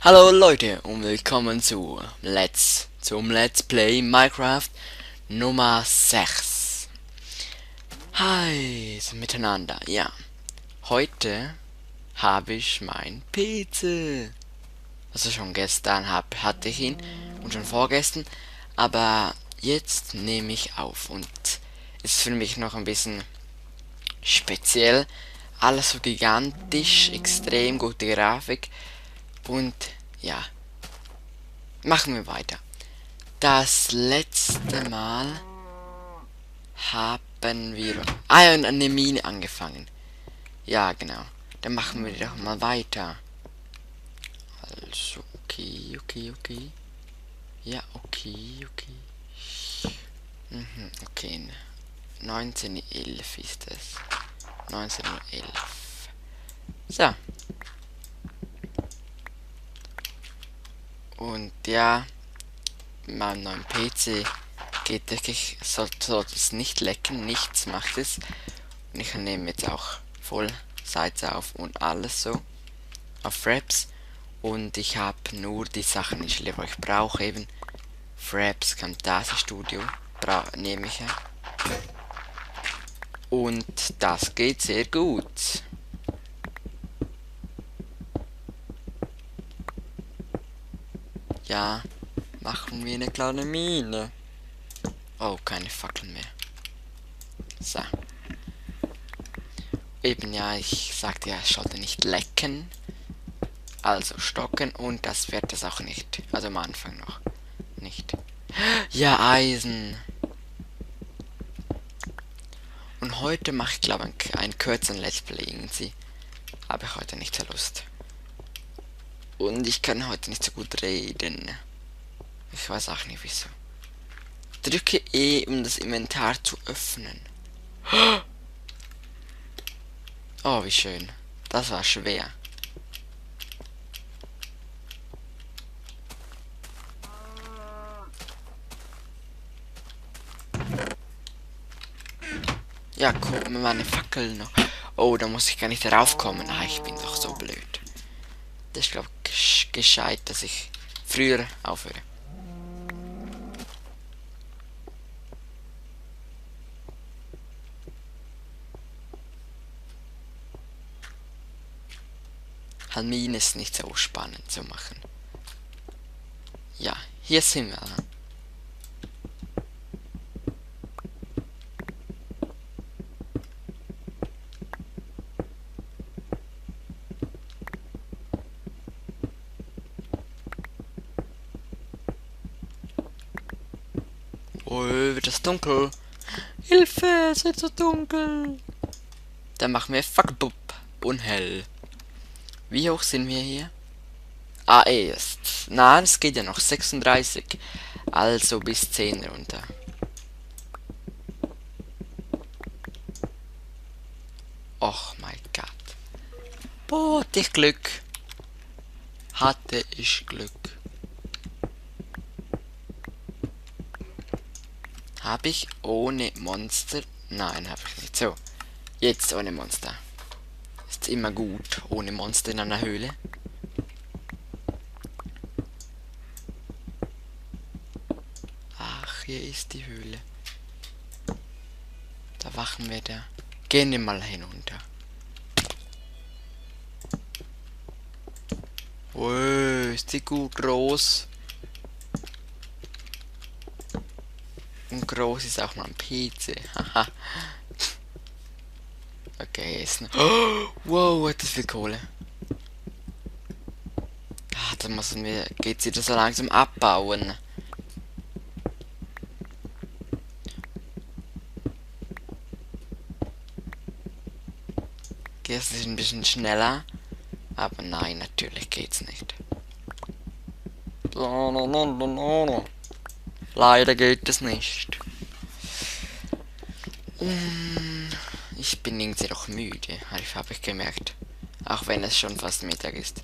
Hallo Leute und willkommen zum Let's Play Minecraft Nummer 6. Hi, miteinander. Ja, heute habe ich mein PC. Also schon gestern hatte ich ihn und schon vorgestern, aber jetzt nehme ich auf und es ist für mich noch ein bisschen speziell. Alles so gigantisch, extrem gute Grafik und ja, machen wir weiter. Das letzte Mal haben wir eine Mine angefangen. Ja, genau. Dann machen wir doch mal weiter. Also, okay. Ja, okay. Okay. 1911 ist es. 1911. So. Und ja, mit meinem neuen PC geht wirklich, sollte es nicht lecken, nichts macht es. Und ich nehme jetzt auch voll Seite auf und alles so auf Fraps. Und ich habe nur die Sachen installiert, die ich brauche, eben Fraps, Camtasia Studio nehme ich ja. Und das geht sehr gut. Ja, machen wir eine kleine Mine. Oh, keine Fackeln mehr. So. Eben ja, ich sagte ja, es sollte nicht lecken. Also stocken und das wird es auch nicht. Also am Anfang noch nicht. Ja, Eisen. Und heute mache ich glaube einen kürzeren Let's Play irgendwie. Habe ich heute nicht so Lust. Und ich kann heute nicht so gut reden. Ich weiß auch nicht wieso. Drücke E, um das Inventar zu öffnen. Oh, wie schön. Das war schwer. Ja, guck mir meine Fackel noch. Oh, da muss ich gar nicht raufkommen. Ah, ich bin doch so blöd. Das ist, glaube ich, gescheit, dass ich früher aufhöre. Halmin ist nicht so spannend zu machen. Ja, hier sind wir. Oh, wird das dunkel. Hilfe, es wird so dunkel. Dann machen wir Fackelbub unhell. Wie hoch sind wir hier? Ah, erst. Nein, es geht ja noch 36. Also bis 10 runter. Och mein Gott. Boah, hatte ich Glück. Hatte ich Glück. Habe ich ohne Monster? Nein, habe ich nicht. So, jetzt ohne Monster. Ist immer gut, ohne Monster in einer Höhle. Ach, hier ist die Höhle. Da wachen wir da. Gehen wir mal hinunter. Oh, ist die gut groß. Und groß ist auch mein PC. Haha. Okay, ist noch. Oh, wow, hat das viel Kohle. Ah, da müssen wir. Geht's wieder so langsam abbauen. Geht es ein bisschen schneller? Aber nein, natürlich geht's nicht. Leider geht es nicht. Ich bin irgendwie noch müde, habe ich gemerkt. Auch wenn es schon fast Mittag ist.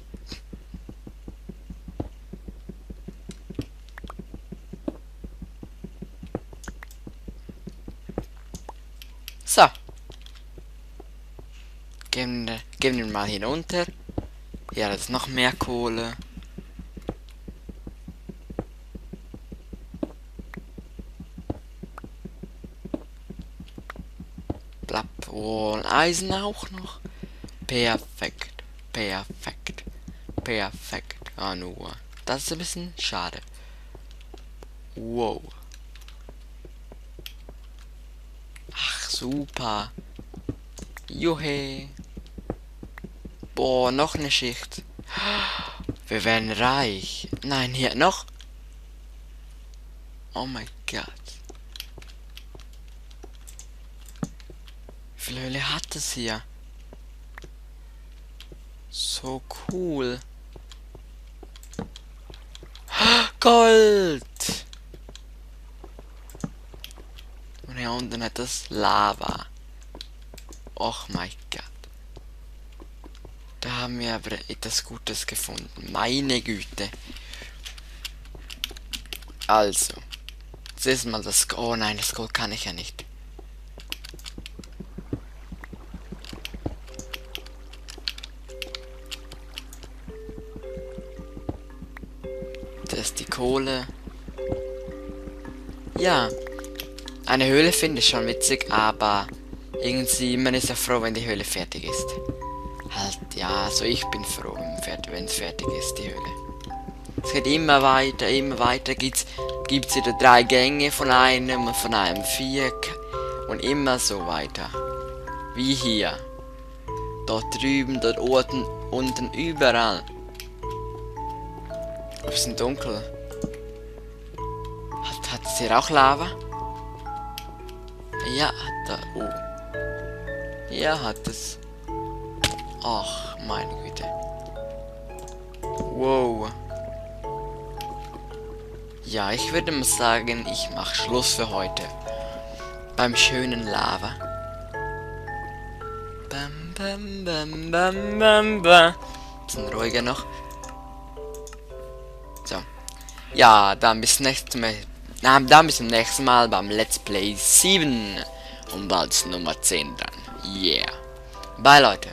So. Gehen wir mal hinunter. Hier hat es noch mehr Kohle. Oh, ein Eisen auch noch. Perfekt. Perfekt. Perfekt. Ah, nur. Das ist ein bisschen schade. Wow. Ach, super. Juhe. Boah, noch eine Schicht. Wir werden reich. Nein, hier noch. Oh mein Gott. Wie viele Höhle hat es hier? So cool. Gold! Und hier unten hat das Lava. Och mein Gott. Da haben wir aber etwas Gutes gefunden. Meine Güte. Also. Jetzt ist mal das... Oh nein, das Gold kann ich ja nicht. Das ist die Kohle. Ja. Eine Höhle finde ich schon witzig, aber irgendwie, man ist ja froh, wenn die Höhle fertig ist. Halt, ja, also ich bin froh, wenn es fertig ist, die Höhle. Es geht immer weiter, gibt's wieder 3 Gänge von einem und von einem 4 und immer so weiter. Wie hier. Dort drüben, dort unten, überall. Aber es ist dunkel. Hat es hier auch Lava? Ja, hat er. Oh. Ja, hat es. Ach, meine Güte. Wow. Ja, ich würde mal sagen, ich mache Schluss für heute. Beim schönen Lava. Bam, bam, bam, bam, bam, bam. Bisschen ruhiger noch. So. Ja, dann bis zum nächsten Mal beim Let's Play 7. Und bald Nummer 10 dann. Yeah. Bye, Leute.